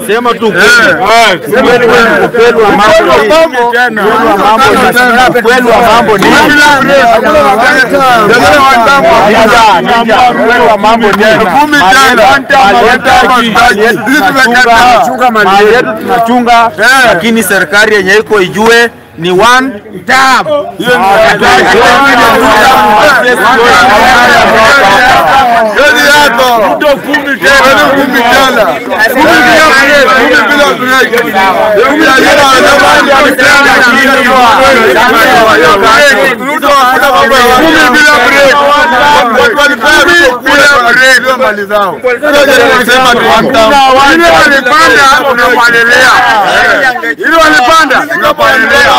Sema tu ukweli wa mambo ni tunachunga, lakini serikali yenye iko ijue ni one term.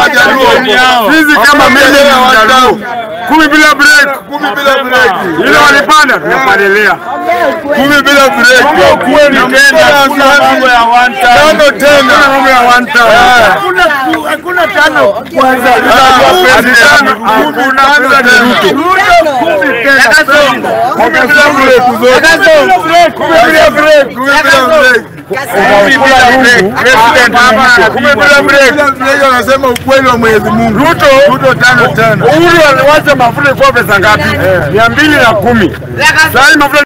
Sisi kama mimi ni Mjaluo, 10 bila break, 10 bila break. Ile walipanda tunapalilia. 10 bila break. Kweli tena hakuna mambo ya one time. Tano tena mambo ya one time. Hakuna tano kwanza. Hakuna tano. Ruto 10 tena. 10 bila break zote. 10 bila break. 10 bila break. Anasema ukweli wa Mwenyezi Mungu. Ruto Ruto 5 tena. Uhuru aliwacha mafuta kwa pesa ngapi? 210. Sasa mafuta